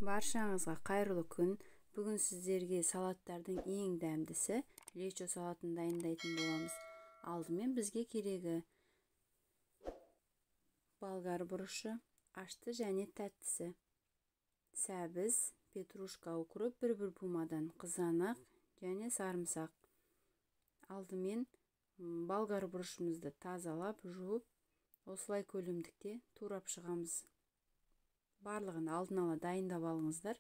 Баршаңызға қайырлы күн. Бүгін сіздерге салаттардың ең дәмдісі лечо салатын дайындайтын боламыз. Алдымен бізге керегі болгар бұрышы, ашты және тәттісі, сәбіз, петрушка, укроп, бір-бір бумадан, қызанақ және сарымсақ. Алдымен болгар бұрышымызды тазалап, жуып, осылай көлемдікте турап шығамыз. Барлығын алдын ала дайындап алыңыздар.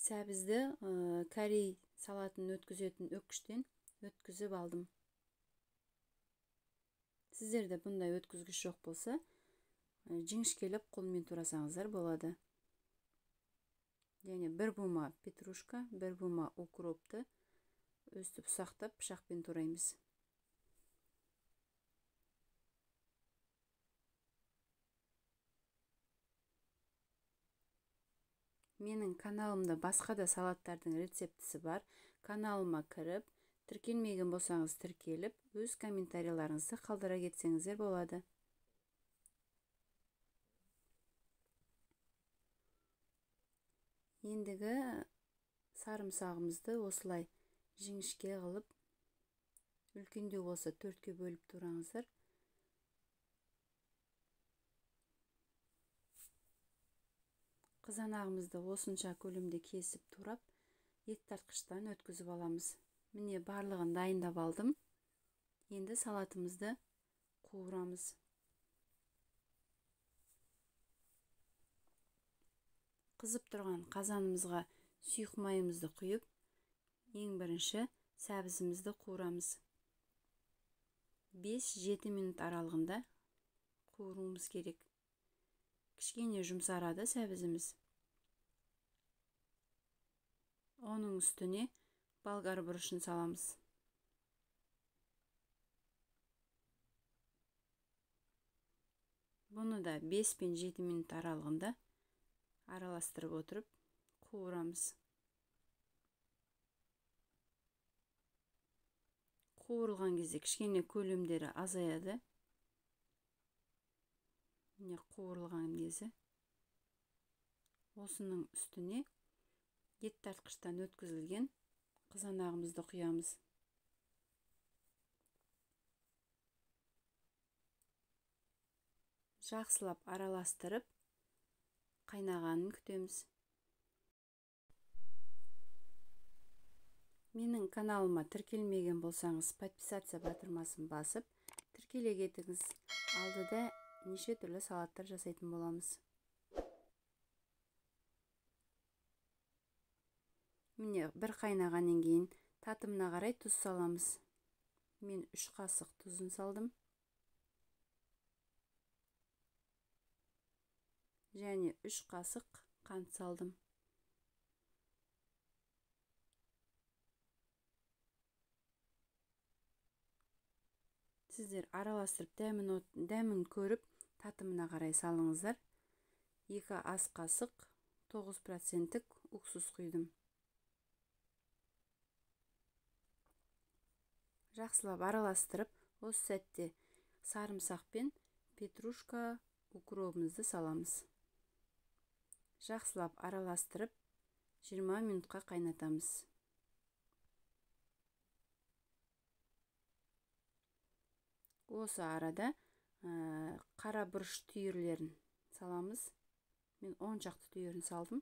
Сәбізді корей салатын өткізетін өккіштен өткізіп алдым. Сіздерде бұндай өткізгіш жоқ болса, жіңішкелеп қолмен турасаңыздар болады. Және бір бума петрушка, бір бума укропты өстіп ұсақтап пышақпен тураймыз. Менің каналымда басқа да салаттардың рецептісі бар. Каналыма кіріп, тіркелмеген болсаңыз тіркеліп, өз комментарияларыңызды қалдыра кетсеңіздер болады. Ендігі сарымсағымызды осылай жіңішке қылып, үлкендеу болса 4-ке бөліп тураңыздар. Қызанағымызды осынша көлемде кесіп турап, ет тартқыштан өткізіп аламыз. Міне барлығын дайындап алдым. Енді салатымызды қуырамыз. Қызып тұрған қазанымызға сұйық майымызды құйып, ең бірінші сәбізімізді қуырамыз. 5-7 минут аралығында қуыруымыз керек. Кішкене жұмсарады сәбізіміз. Оның үстіне болгар бұрышын саламыз. Бұны да 5-7 минут аралығында араластырып отырып қуырамыз. Қуырылған кезде кішкене көлемдері азаяды. Міне қуырылған кезі. Осының үстіне ет тартқыштан өткізілген қызанағымызды құямыз. Жақсылап араластырып, қайнағанын күтеміз. Менің каналыма тіркелмеген болсаңыз, подписаться батырмасын басып, тіркеле кетіңіз. Алдыда неше түрлі салаттар жасайтын боламыз. Міне бір қайнағаннан кейін татымына қарай тұз саламыз. Мен 3 қасық тұзын салдым. Және 3 қасық қант салдым. Сіздер араластырып дәмін көріп, татымына қарай салыңыздар. 2 ас қасық 9% уксус құйдым. Жақсылап араластырып, осы сәтте сарымсақ пен петрушка, укробымызды саламыз. Жақсылап араластырып, 20 минутқа қайнатамыз. Осы арада қара бұрыш түйірлерін саламыз. Мен 10 шақты түйірін салдым.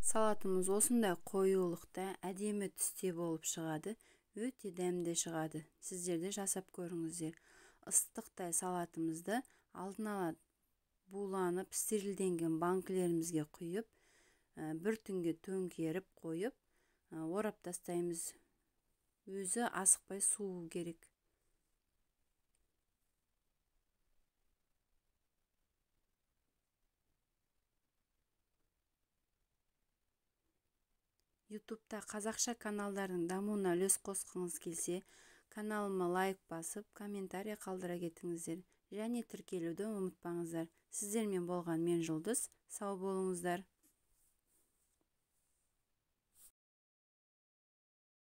Салатымыз осындай қоюлықта әдемі түсте болып шығады. Өте дәмді шығады. Сіздер де жасап көріңіздер. Ыстықтай салатымызды алдын ала буланып, стерилденген банкілерімізге құйып, бір түнге төңкеріп қойып, орап тастаймыз. Өзі асықпай суы керек. Ютубта қазақша каналдардың дамуына үлес қосқыңыз келсе, каналыма лайк басып, комментарий қалдыра кетіңіздер және тіркелуді ұмытпаңыздар. Сіздермен болған мен Жұлдыз, сау болыңыздар.